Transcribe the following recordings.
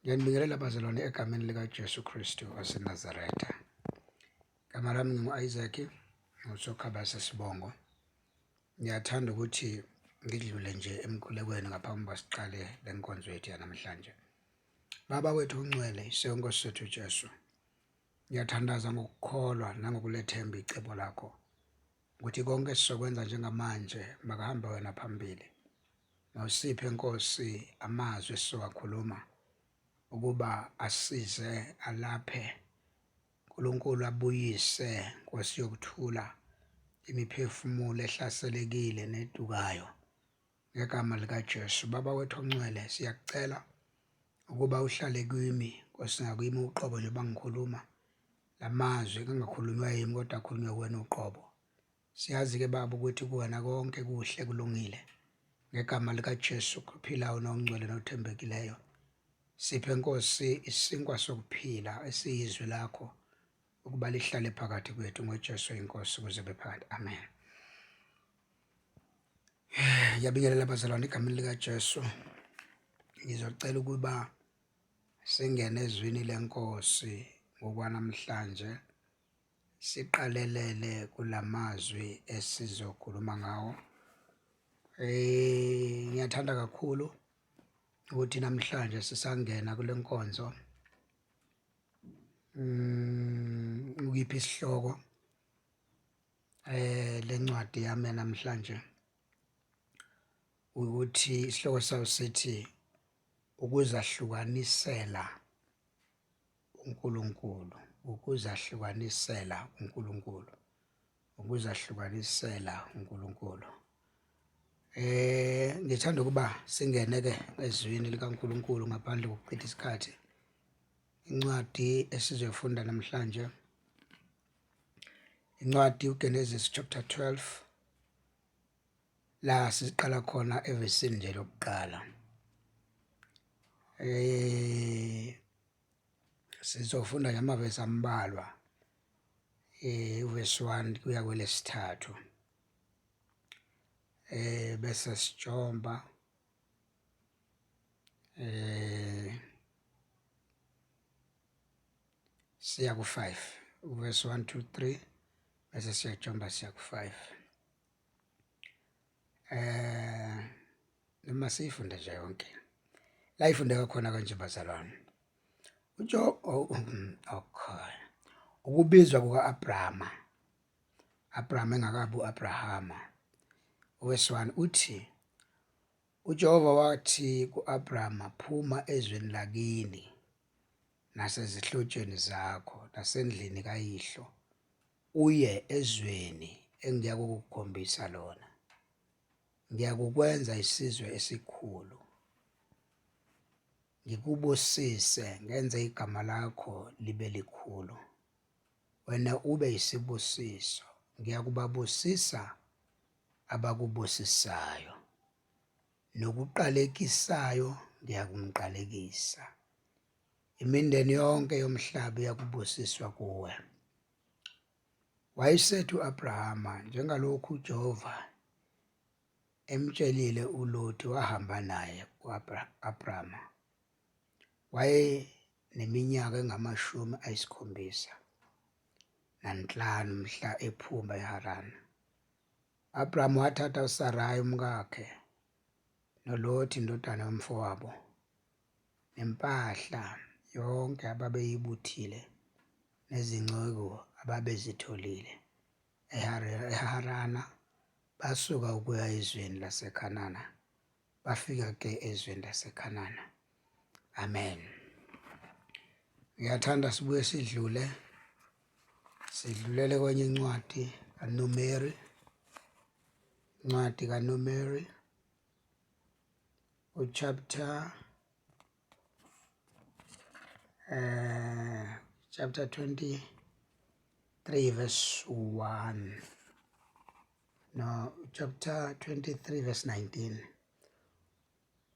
Ngiyanibingelela bazalwane egameni likaJesu Kristu waseNazaretha. Igama lami ngingu-Isaac nguSokhabase Sibongo. Ngiyathanda ukuthi ngidlule nje emkhulekweni ngaphambi kokuba siqale le nkonzo yethu yanamhlanje. Baba wethu ongcwele, isenkosi sethu Jesu. Ngiyathandaza ngokukholwa nangokulethemba icebo lakho ukuthi konke esizokwenza njengamanje makahambe wena phambili. Mawusiphe Nkosi amazwi esizowakhuluma ukuba asize alaphe uNkulunkulu abuyise Nkosi yokuthula imiphefumulo ehlaselekile nedukayo ngegama likaJesu. Baba wethu ongcwele siyakucela ukuba uhlale kimi Nkosi ngakwimi uqobo njengoba ngikhuluma lamazwi kungakhulunywa yimi kodwa akhulunywe kuwena uqobo. Siyazi-ke Baba ukuthi kuwena konke kuhle kulungile. Ngegama likaJesu ophilayo nongcwele nothembekileyo. Siphe Nkosi isinkwa sokuphila esiyizwi lakho ukuba lihlale phakathi kwethu ngoJesu inkosi kuze bephakathi. Amen. Ngiyabingelela bazalwane egameni likaJesu. Ngizocela ukuba singene ezwini lenkosi ngokwanamhlanje. Siqalelele kulamazwi esizokhuluma ngawo. Ngiyathanda kakhulu ukuthi namhlanje sisangena kule nkonzo ukiphi isihloko lencwadi yami namhlanje ukuthi isihloko sayo sithi ukuzahlukanisela uNkulunkulu, ukuzahlukanisela uNkulunkulu, ukuzahlukanisela uNkulunkulu. Ngithanda ukuba singene ke ezwini likaNkulunkulu ngaphandle kokuchitha isikhathi. Incwadi esizoyifunda namhlanje incwadi uGenesis chapter 12 la siqala khona evesini nje lokuqala. Sizofunda nje amavesi ambalwa uvesi 1 kuya kwelesithathu. Bese sijomba siya ku-5 uvesi 1 2 3 bese siyajomba siya ku-5. Noma siyifunde nje yonke la ifundeka khona kanje bazalwane. Ujo oh, okay. Ukubizwa kuka-Abrama, Abraham engakabi u-Abrahama. Verse 1 uthi uJehova wathi ku-Abrama, phuma ezweni lakini nasezihlotsheni zakho nasendlini kayihlo uye ezweni engiyakukukhombisa lona. Ngiyakukwenza isizwe esikhulu, ngikubusise, ngenze igama lakho libe likhulu, wena ube yisibusiso. Ngiyakubabusisa abakubusisayo, nokuqalekisayo ngiyakumqalekisa. Imindeni yonke yomhlaba iyakubusiswa kuwe. Wayesethi u-Abrahama, njengalokhu uJehova emtshelile uLoti wahamba naye u-Abrama. Wayeneminyaka engamashumi ayisikhombisa nanhlanu mhla ephuma eHarana. Abraham wathatha uSarayi umkakhe noLoti indodana yomfowabo nempahla yonke ababeyibuthile nezinceku ababezitholile eHarana, basuka ukuya ezweni laseKhanana, bafika ke ezweni laseKhanana. Amen. Ngiyathanda sibuye sidlule sidlulele kwenye incwadi kaNumeri, incwadi kaNumeri uchapter chapter 23 verse 1 no chapter 23 verse 19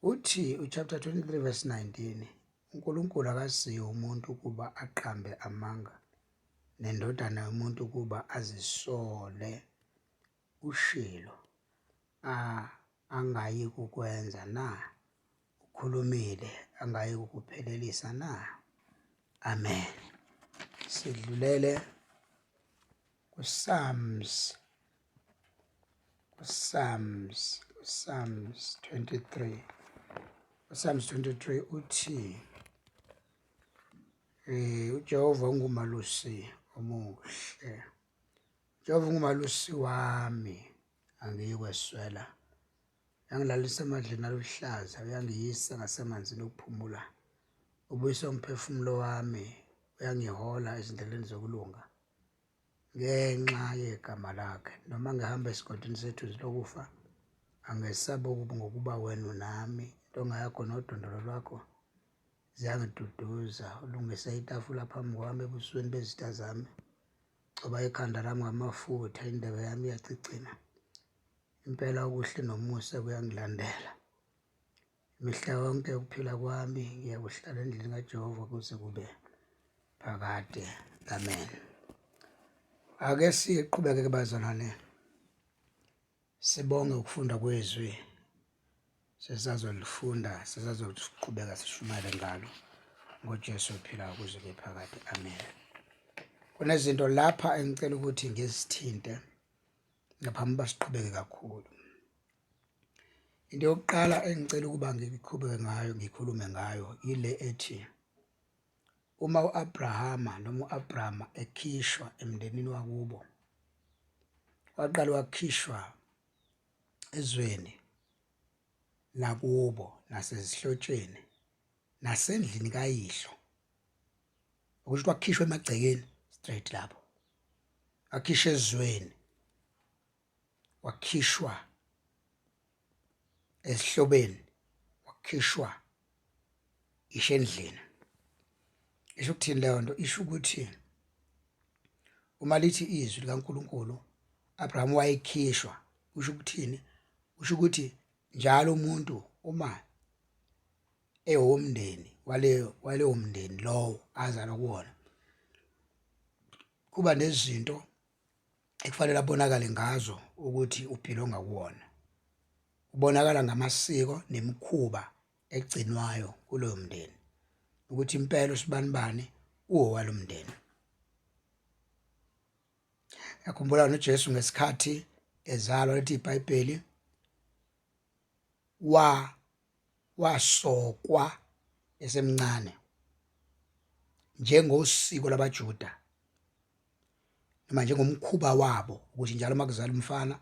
uthi uchapter 23 verse 19 uNkulunkulu akasiye umuntu ukuba aqambe amanga nendodana yomuntu ukuba azisole ushilo a angayi kukwenza na? Ukhulumile angayi kukuphelelisa na? Amen. Sidlulele kuPsalms, kuPsalms, kuPsalms 23. UPsalms 23 uthi uJehova ungumalusi omuhle. Jehova ungumalusi wami, angiyikweswela. Uyangilalisa emadleni aluhlaza, uyangiyisa ngasemanzini okuphumula. Ubuyisa umphefumulo wami, uyangihola ezindleleni zokulunga ngenxa yegama lakhe. Noma ngihamba esigodini sethunzi lokufa, angesabi okubi ngokuba wena unami. Intonga yakho nodondolo lwakho ziyangiduduza. Ulungise itafula phambi kwami ebusweni bezitha zami. Gcoba ikhanda lami ngamafutha, indebe yami iyachichima. Impela okuhle nomusa kuyangilandela. Imihla yonke yokuphila kwami ngiyakuhlala endlini kaJehova kuze kube phakade. Amen. Ake siqhubeke ke bazalwane. Sibonge ukufunda kwezwi. Sisazolifunda, sisazoqhubeka sishumayele ngalo ngoJesu ophilayo kuze kube phakade. Amen. Kunezinto lapha engicela ukuthi ngizithinte ngaphambi uba siqhubeke kakhulu. Into yokuqala engicela ukuba ngiqhubeke ngayo ngikhulume ngayo ile ethi uma u-Abrahama noma u-Abrama ekhishwa emndenini wakubo, waqala wakhishwa ezweni lakubo nasezihlotsheni nasendlini kayihlo. Okusho ukuthi wakhishwa emagcekeni straight lapho, wakhishwa ezweni, wakhishwa esihlobeni, wakhishwa isho endlini. Isho ukuthini leyo nto? Isho ukuthi uma lithi izwi likaNkulunkulu Abraham wayekhishwa, kusho ukuthini? Kusho ukuthi njalo umuntu uma ewomndeni waleyo waleyo mndeni lowo azalwa kuwona kuba nezinto ekufanele abonakale ngazo ukuthi ubhilonga kuwona. Ubonakala ngamasiko nemikhuba egcinwayo kuloyo mndeni ukuthi impela usibanibani uwowalo mndeni. Yakhumbula noJesu ngesikhathi ezalwa lithi iBhayibheli wa wasokwa esemncane njengosiko labaJuda noma njengomkhuba wabo ukuthi njalo uma kuzala umfana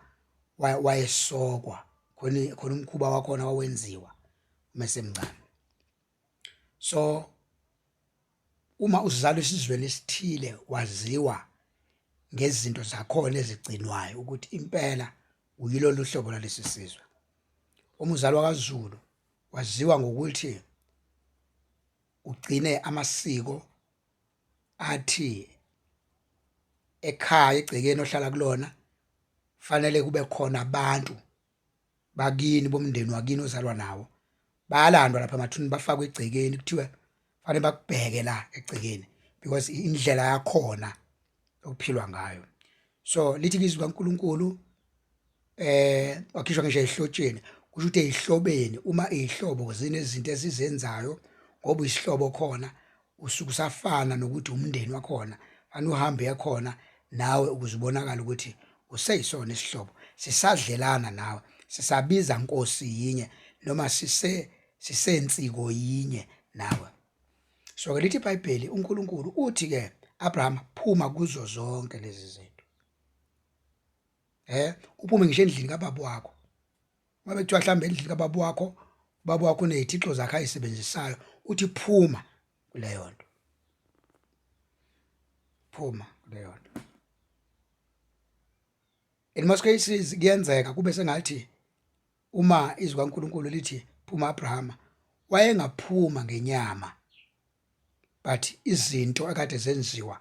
wayesokwa khona khona umkhuba wakhona wawenziwa uma esemncane. So uma uzalwa esizweni esithile waziwa ngezinto zakhona ezigcinwayo ukuthi impela uyilolu hlobo lwalesi sizwe. Uma uzalwa kaZulu waziwa ngokuthi ugcine amasiko athi ekhaya egcekeni ohlala kulona fanele kube khona abantu bakini bomndeni wakini ozalwa nawo bayalandwa lapha emathuneni bafakwe egcekeni kuthiwe fanele bakubheke la egcekeni because indlela yakhona okuphilwa ngayo. So lithi izwi kaNkuluNkulu wakhishwa ngisho ehlotsheni, kusho ukuthi ezihlobeni uma izihlobo zinezinto esizenzayo ngoba isihlobo khona usuke usafana nokuthi umndeni wakhona fanele uhambe uyekhona nawe ukuze ubonakale ukuthi useyisona isihlobo sisadlelana nawe sisabiza nkosi yinye noma sise sisensiko yinye nawe. So ke lithi iBhayibheli uNkulunkulu uthi ke Abraham phuma kuzo zonke lezi zinto. Uphume ngisho endlini kababa wakho. Uma bekuthiwa mhlawumbe endlini kababa wakho, ubaba wakho unezithixo zakhe ayisebenzisayo, uthi phuma kuleyo nto. Phuma kuleyo nto. In most cases kuyenzeka kube sengathi uma izwi kaNkulunkulu lithi phuma Abrahama, wayengaphuma ngenyama but izinto akade zenziwa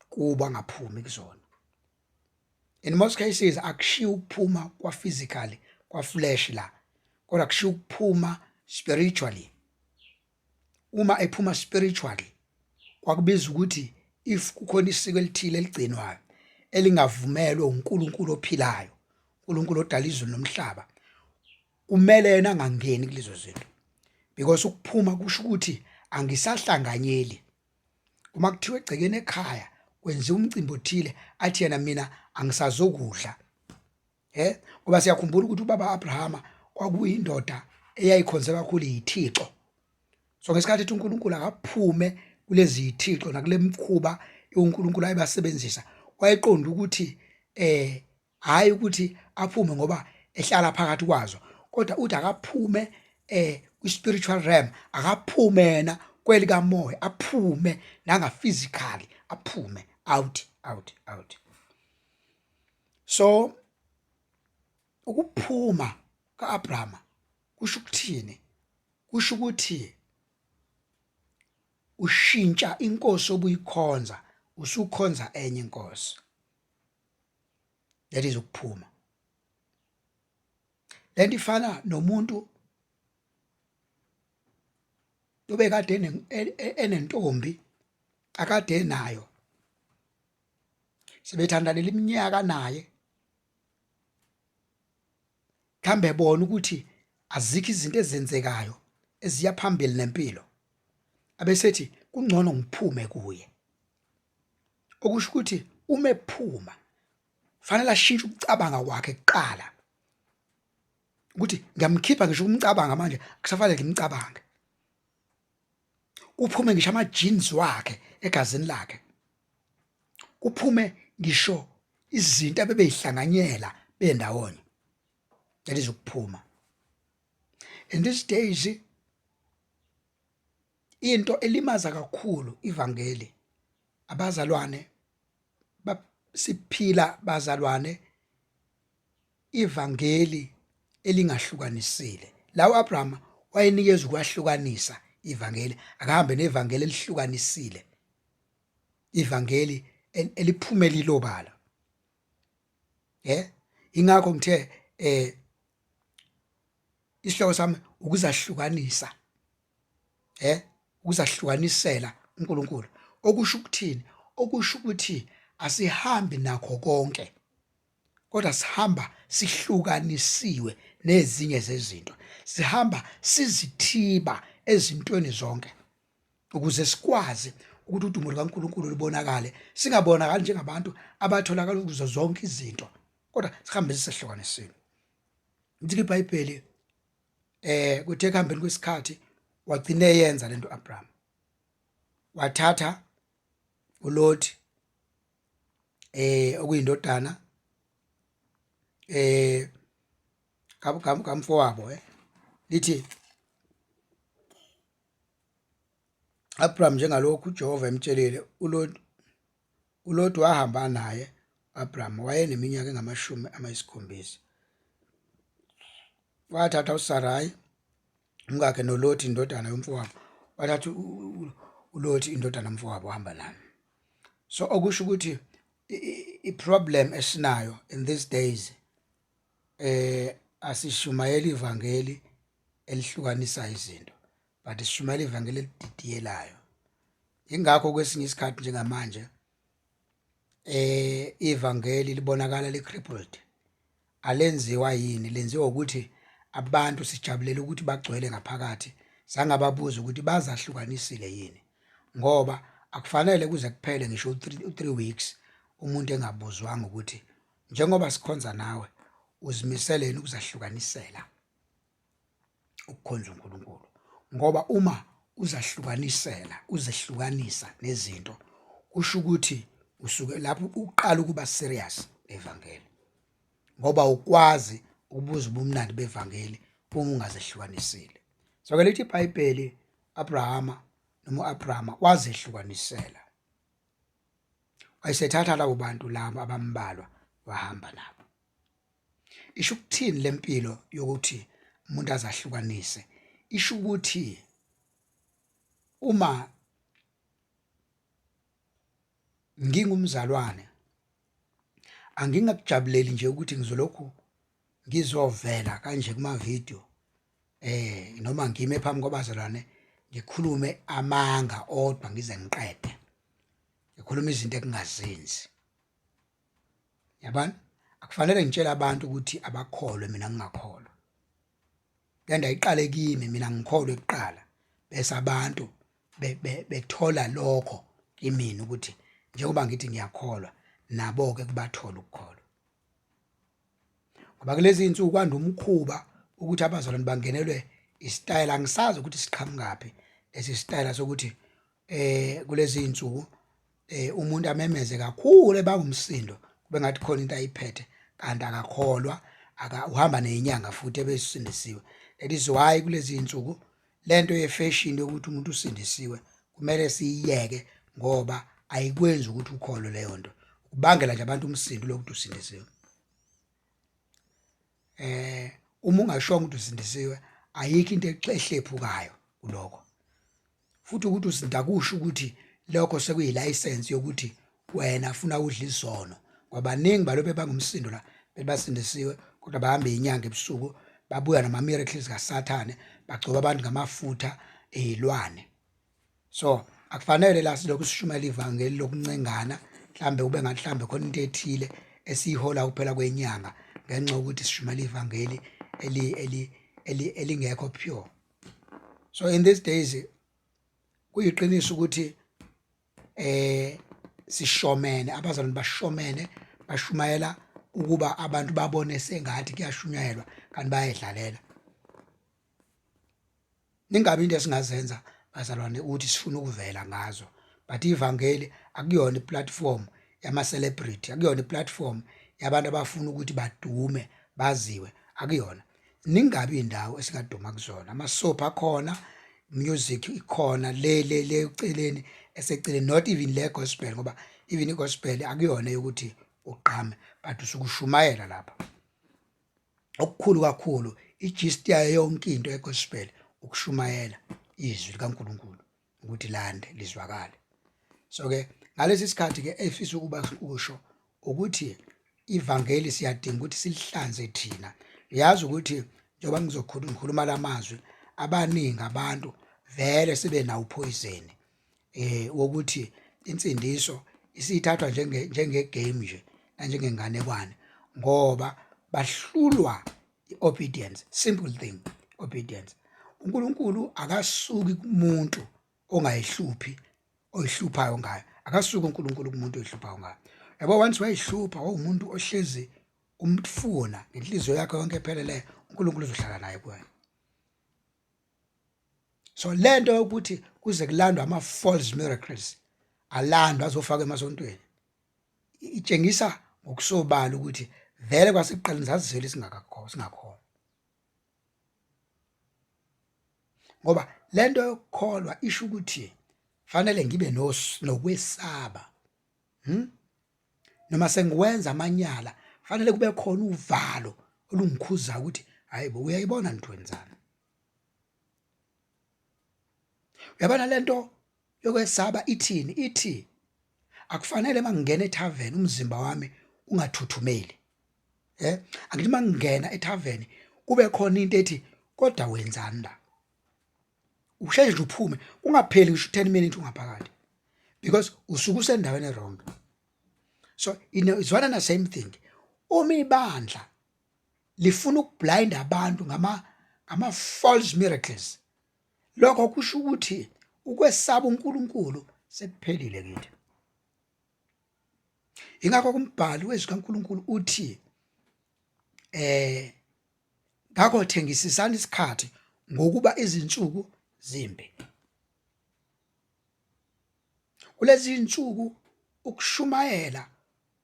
kuba angaphumi kuzona. In most cases akushiwo ukuphuma kwa physically kwa flesh la, kodwa kushiwo ukuphuma spiritually. Uma ephuma spiritually kwakubiza ukuthi if kukhona isiko elithile eligcinwayo elingavumelwe uNkulunkulu ophilayo, uNkulunkulu odala izulu nomhlaba, kumele yena angangeni kulezo zinto. Because ukuphuma kusho ukuthi angisahlanganyeli. Uma kuthiwa egcekeni ekhaya kwenziwa umcimbi othile athi yena mina angisazokudla. Ngoba siyakhumbula ukuthi ubaba Abrahama kwakuyindoda eyayikhonze kakhulu yithixo. So ngesikhathi ethi uNkulunkulu akaphume kulezi yithixo nakule mkhuba uNkulunkulu ayebasebenzisa, wayeqonda ukuthi hayi ukuthi aphume ngoba ehlala phakathi kwazo, kodwa uthi akaphume kwi-spiritual realm, akaphume yena kwelikamoya, aphume nanga physically, aphume out out out. So ukuphuma kaAbraham kusho ukuthini? Kusho ukuthi ushintsha inkosi obuyikhonza, usukhonza enye inkosi. That is ukuphuma. Lento ifana nomuntu obekade enentombi akade enayo, sebethandanela iminyaka naye, mhlambe bona ukuthi azikho izinto ezenzekayo eziya phambili nempilo, abesethi kungcono ngiphume kuye. Okusho ukuthi uma ephuma fanele ashintshe ukucabanga kwakhe kuqala, ukuthi ngiyamkhipha ngisho ukumcabanga manje akusafanele ngimcabange, kuphume ngisho ama-genes wakhe egazini lakhe, kuphume ngisho izinto abebeyihlanganyela bendawonye. That is ukuphuma. In these days into elimaza kakhulu ivangeli, abazalwane siphila bazalwane ivangeli elingahlukanisile. La uAbraham wayenikeza ukwahlukanisa ivangeli, akahambe nevangeli elihlukanisile, ivangeli eliphumela ilobala. Ingakho ngithe isihloko sami ukuzahlukanisa, ukuzahlukanisela uNkulunkulu. Okusho ukuthini? Okusho ukuthi asihambi nakho konke, kodwa sihamba sihlukanisiwe nezinye zezinto, sihamba sizithiba ezintweni zonke ukuze sikwazi ukuthi udumo lukaNkulunkulu lubonakale, singabonakali njengabantu abatholakala kuzo zonke izinto, kodwa sihambe sisehlukanisile. Lithi iBhayibheli kuthe ekuhambeni kwesikhathi wagcina eyenza lento Abraham, wathatha uLot okuyindodana kamfowabo lithi Abraham njengalokhu uJehova emtshelile uLot wahamba naye. Abraham wayeneminyaka engama-70. Wathatha uSarai umkakhe noLot indodana yomfowabo, wathatha uLot indodana yomfowabo wahamba naye. So okusho ukuthi i-problem esinayo in these days, asishumayeli ivangeli elihlukanisa izinto, but sishumayela ivangeli elididiyelayo. Ingakho kwesinye isikhathi njengamanje ivangeli libonakala li-crippled. Alenziwa yini? Lenziwa ukuthi abantu sijabulela ukuthi bagcwele ngaphakathi, sangababuza ukuthi bazahlukanisile yini, ngoba akufanele kuze kuphele ngisho u-3 weeks umuntu engabuzwanga ukuthi njengoba sikhonza nawe uzimisele yini ukuzahlukanisela ukukhonza uNkulunkulu. Ngoba uma uzahlukanisela, uzehlukanisa nezinto, kusho ukuthi usuke lapho uqala ukuba serious ngevangeli, ngoba ukwazi ukubuza ubumnandi bevangeli uma ungazehlukanisile. So ke lithi iBhayibheli Abrahama noma uAbrahama wazehlukanisela, wayesethatha labo bantu labo abambalwa wahamba nabo. Isho ukuthini lempilo yokuthi umuntu azahlukanise? Isho ukuthi uma ngingumzalwane angingakujabuleli nje ukuthi ngizolokhu ngizovela kanje kuma video noma ngime phambi kwabazalwane ngikhulume amanga odwa ngize ngiqede, ngikhuluma izinto ekungazenzi. Yabona, akufanele ngitshele abantu ukuthi abakholwe mina ngingakholwa. Lento ayiqale kimi, mina ngikholwe kuqala. Bese abantu bethola lokho kimina ukuthi njengoba ngithi ngiyakholwa, nabo-ke kubathola ukukholwa. Ngoba kulezi iy'nsuku kwanda umkhuba ukuthi abazalwane bangenelwe isitayela, angisazi ukuthi siqhamukaphi lesi sitayela sokuthi kulezi iy'nsuku umuntu amemeze kakhulu ebanga umsindo kube ngathi khona into ayiphethe kanti akakholwa, uhamba neyinyanga futhi ebesindisiwe. That is why kulezi iy'nsuku lento ye-fashion yokuthi umuntu usindisiwe kumele siyiyeke ngoba ayikwenzi ukuthi ukholwe leyo nto, ukubangela nje abantu umsindo lokuthi usindisiwe. Uma ungashongo ukuthi usindisiwe ayikho into ehlephukayo kulokho, futhi ukuthi usinda kusho ukuthi lokho sekuyilayisensi yokuthi wena funa udle izono, ngoba baningi balobe bangumsindo la bebasindisiwe kodwa bahamba inyanga ebusuku babuya nama-miracles kaSathane, bagcoba abantu ngamafutha ey'lwane. So akufanele la silokhu sishumayela ivangeli lokuncengana, mhlambe ube ngathi mhlambe khona into ethile esiyihola kuphela kwenyanga ngenxa yokuthi sishumayela ivangeli elingekho pure. So in these days kuyiqiniso ukuthi sishomene, abazalwane bashomene, bashumayela ukuba abantu babone sengathi kuyashunyayelwa kanti bayayidlalela. Ningabi into esingazenza bazalwane ukuthi sifuna ukuvela ngazo, but ivangeli akuyona i-platform yama-celebrity, akuyona i-platform yabantu abafuna ukuthi badume baziwe, akuyona. Ningabi iy'ndawo esingaduma kuzona, ama-soap akhona, music ikhona le le le eceleni eseceleni, not even le gospel, ngoba even i-gospel akuyona yokuthi ugqame but usuke ushumayela lapha. Okukhulu kakhulu i-gist yayo yonke into ye-gospel ukushumayela izwi likaNkulunkulu ukuthi lande lizwakale. So-ke ngalesi sikhathi-ke efisa ukuba kusho ukuthi ivangeli siyadinga ukuthi silihlanze thina. Uyazi ukuthi njengoba ngizokhuluma ngikhuluma lamazwi, abaningi abantu vele sebenawo uphoyizeni wokuthi insindiso isithathwa njenge njenge game nje nanjengenganekwane ngoba bahlulwa i-obedience, simple thing, obedience. UNkulunkulu akasuki kumuntu ongayihluphi oyihluphayo ngayo, akasuki uNkulunkulu kumuntu oyihluphayo ngayo. Yabo, once wayihlupha wawumuntu ohlezi umfuna ngenhliziyo yakho yonke epheleleyo, uNkulunkulu uzohlala naye kuwena. So lento yokuthi kuze kulandwa ama false miracles alandwa azofakwa emasontweni itshengisa ngokusobala ukuthi vele kwasekuqaleni sasizele singakakho singakhona, ngoba lento yokukholwa isho ukuthi fanele ngibe nokwesaba, Noma sengiwenza amanyala fanele kube khona uvalo olungikhuza ukuthi hayi bo, uyayibona nto wenzani. Uyabona lento yokwesaba ithini? Ithi akufanele mangingena ethaveni umzimba wami ungathuthumeli. Angithi mangingena ethaveni kube khona into ethi kodwa wenzani la? Usheshe nje uphume ungapheli ngisho 10 minutes ungaphakathi because usuke usendaweni e-wrong. So izwana na same thing. Uma ibandla lifuna ukublind abantu ngama false miracles, lokho kusho ukuthi ukwesaba uNkulunkulu sekuphelile kithi. Ingakho kumbhali wezwi kaNkulunkulu uthi ngakho thengisisani isikhathi ngokuba izinsuku zimbi. Kulezi insuku ukushumayela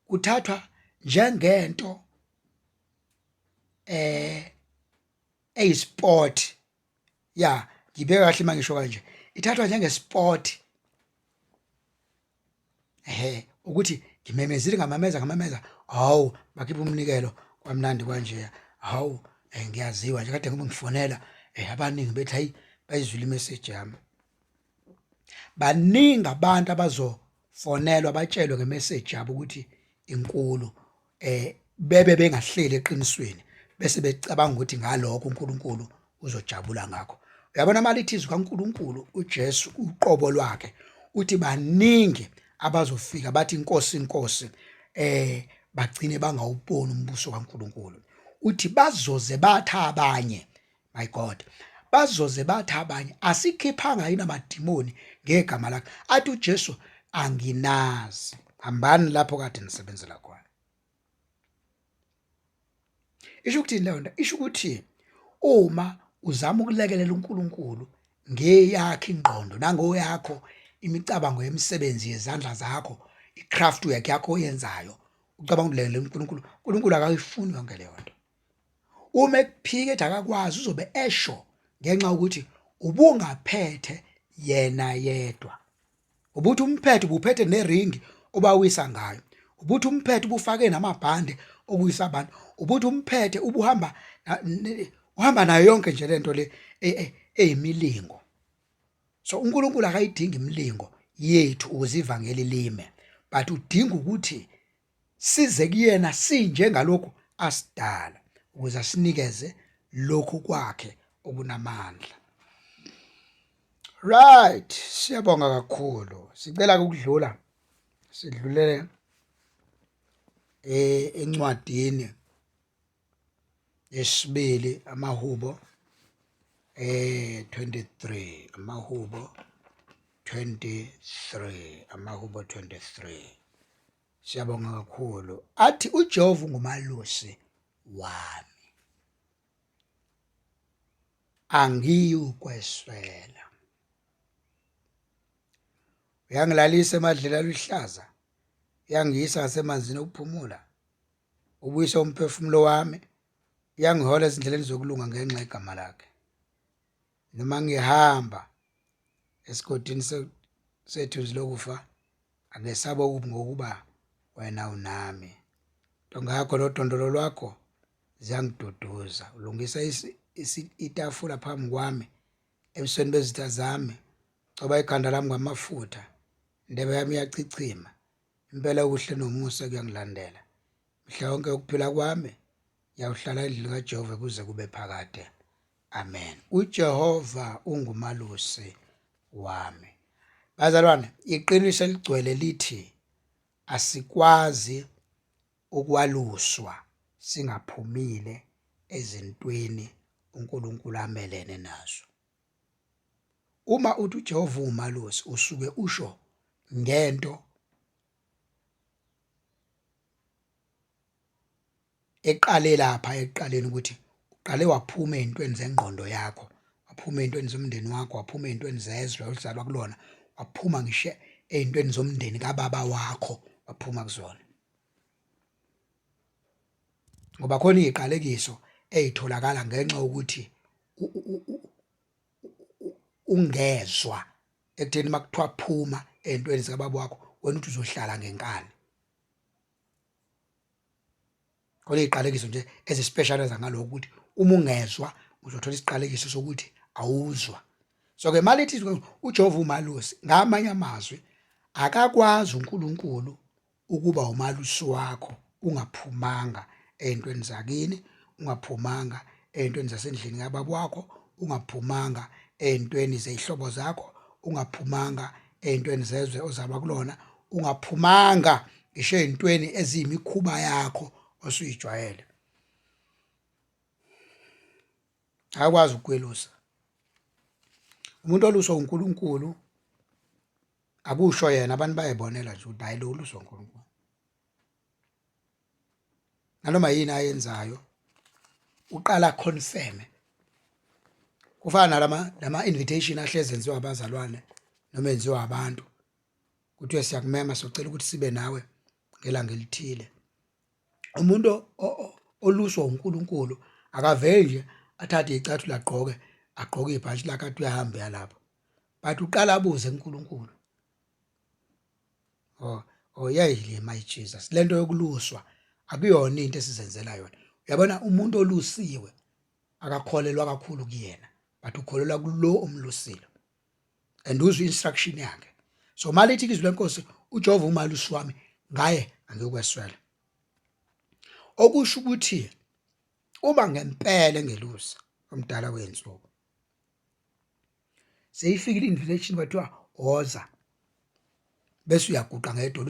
kuthathwa njengento eyisport, ya ngibeka kahle mangisho kanje, ithathwa njengesport, ehe ukuthi ngimemezile ngamameza ngamameza, hawu bakhipha umnikelo kwamnandi kanje, hawu ngiyaziwa nje kade ngoba ngifonela abaningi bethi hayi bayizwile imessage yami. Baningi abantu abazofonelwa batshelwe ngemessage yabo ukuthi inkulu, bebe bengahleli eqinisweni bese becabanga ukuthi ngalokho uNkulunkulu uzojabula ngakho. Uyabona malithi izwi kaNkulunkulu uJesu uqobo lwakhe uthi baningi abazofika bathi inkosi inkosi, bagcine bangawuboni umbuso kaNkulunkulu. Uthi bazoze batha abanye, my God, Bazoze bathi abanye asikhiphanga yini amadimoni ngegama lakhe? Athi uJesu anginazi. Hambani lapho kade nisebenzela khona. Isho ukuthini leyo nto? Isho ukuthi uma uzama ukulekelela uNkulunkulu ngeyakho ingqondo nangoyakho imicabango yemisebenzi yezandla zakho, i-craft work yakho oyenzayo, ucabanga ukulekelela uNkulunkulu, uNkulunkulu akayifuni yonke leyo nto. Uma ekuphika ethi akakwazi uzobe esho ngenxa yokuthi ubungaphethe yena yedwa. Ubuthi umphethe ubuphethe neringi obawisa ngayo. Ubuthi umphethe ubufake namabhande okuwisa abantu. Ubuthi umphethe ubuhamba uhamba nayo yonke nje lento le e, e, eyimilingo. So uNkulunkulu akayidingi imilingo yethu ukuze ivangeli lime, but udinga ukuthi size kuyena sinjengalokhu asidala ukuze asinikeze lokhu kwakhe okunamandla. Right, siyabonga kakhulu. Sicela ukudlula sidlulele eh encwadini yesibili amahubo eh 23 amahubo 23 amahubo 23 Siyabonga kakhulu. Athi uJehova ungumalusi wami. Angiyukweswela. Uyangilalisa emadlelo aluhlaza. Uyangiyisa ngasemanzini okuphumula. Ubuyisa umphefumulo wami. Uyangihola ezindleleni zokulunga ngenxa yegama lakhe. Noma ngihamba esigodini sethunzi lokufa angesabe okubi ngokuba wena unami. Ntonga yakho nodondolo lwakho ziyangiduduza. Ulungisa itafula phambi kwami ebusweni bezitha zami. Gcoba ikhanda lami ngamafutha, indebe yami iyachichima. Impela okuhle nomusa kuyangilandela mihla yonke yokuphila kwami, ngiyawuhlala endlini kaJehova kuze kube phakade. Amen. UJehova ungumalusi wami. Bazalwane, iqiniso eligcwele lithi asikwazi ukwaluswa singaphumile ezintweni uNkulunkulu amelene nazo. Uma uthi uJehova ungumalusi usuke usho ngento eqale lapha ekuqaleni ukuthi uqale waphuma ey'ntweni zengqondo yakho, waphuma ey'ntweni zomndeni wakho, waphuma ey'ntweni zezwe ozalwa kulona, waphuma ngisho ey'ntweni zomndeni kababa wakho, waphuma kuzona. Ngoba khona iy'qalekiso ey'tholakala ngenxa yokuthi ungezwa ekutheni uma kuthiwa phuma ey'ntweni zikababa wakho, wena uthi uzohlala ngenkani. Khona iy'qalekiso nje ezi-special-eza ngalokho ukuthi uma ungezwa uzothola isiqalekiso sokuthi awuzwa. So-ke malithi uJehova umalusi, ngamanye amazwi akakwazi uNkulunkulu ukuba umalusi wakho ungaphumanga ey'ntweni zakini, ungaphumanga ey'ntweni zasendlini kababa wakho, ungaphumanga ey'ntweni zey'hlobo zakho, ungaphumanga ey'ntweni zezwe ozalwa kulona, ungaphumanga ngisho ey'ntweni eziyimikhuba yakho osuyijwayele. Akakwazi ukukwelusa. Umuntu oluswa uNkulunkulu akusho yena abantu bayayibonela nje ukuthi hayi lo uluswa uNkulunkulu. Nanoma yini ayenzayo uqala confirm. Kufana nalama lama invitation ahlezi enziwa abazalwane noma enziwa abantu. Kuthiwe siyakumema socela ukuthi sibe nawe ngelanga elithile. Umuntu oluswa uNkulunkulu akaveli nje athathe icathulo agqoke agqoke ibhantshi lakhe athi uyahamba uyalapho. But uqala abuze kuNkulunkulu. Oh, oh yeah, my Jesus. Lento yokuluswa akuyona into esizenzela yona. Uyabona umuntu olusiwe akakholelwa kakhulu kuyena, but ukholelwa kulo omlusile. And uzwa instruction yakhe. So malithi izwi lenkosi uJehova umalusi wami ngaye angikweswela. Okusho ukuthi uma ngempela engelusa omdala wensuku seyifikile invitation kwathiwa woza bese uyaguqa ngedolo.